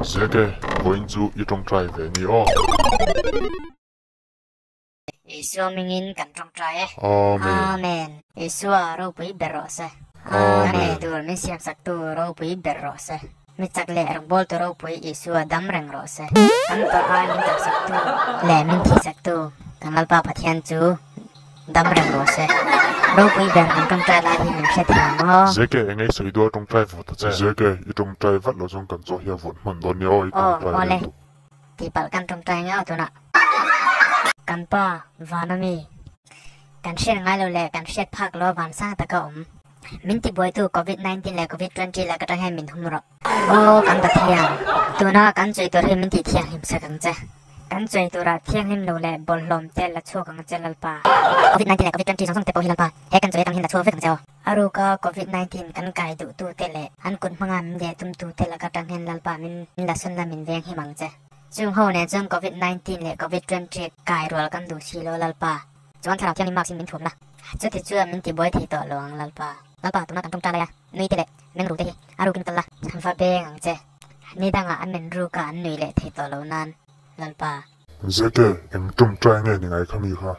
Zeke, vawiin chu i tawngtai ve ni aw. Isua mingin kan tawngtai e. Amen. Amen. Isua ropui ber rawh se. Amen. Kan ei tur min siamsaktu ropui ber rawh se. Mi chak leh rawngbawltu ropui Isua dam reng rawh se. Kan tawrh ai min tawrhsaktu leh min thihsaktu kan Lalpa Pathian chu dam reng rawh se. Ropui ber kan tawngtai lai hi min hrethiam aw. Zeke, eng ei sawi duh a tawngtai vawt ta che. Zeke, i tawngtai vat loh chuan kan chaw hi a vawt hman dawn nia aw, i tawngtai Aw, reng awle. duh. Tihpalh kan tawngtai ngau tunah. Kan pa, van ami. Kan hriat ngai lo leh kan hriat phak lo van sang taka awm. Min tibuaitu Covid 19 leh Covid 20 lak atang hian min hum rawh. Aw kan Pathian, tuna kan chawih tur hi min tih thianghlim sak ang che. Kan chawih turah thianghlim lo leh bawlhhlawm te la chhuak ang che Lalpa. Covid 19 leh Covid 20 zawng zawng te pawh hi Lalpa, he kan chawih atang hian la chhuak vek ang che aw. A ruka Covid 19 kan kai duh tu te leh an kut hmanga min deh tum tu te lak atang hian Lalpa min la sawn la min veng him ang che. Chung ho nen chuan Covid 19 leh Covid 20 kai rual kan duh si lo Lalpa. Chuan thlarau thianghlim marks in min thuam la. Chuti chuan min tibuai thei tawh lo ang Lalpa. Lalpa tuna kan tawngtai lai a, nui te leh meng ru te hi a rukin kal la. Va beng ang che. Ni dangah an men ruka an nui leh thei tawh lo nan Lalpa. Zeke, eng tawngtai nge ni ngai kha mi kha?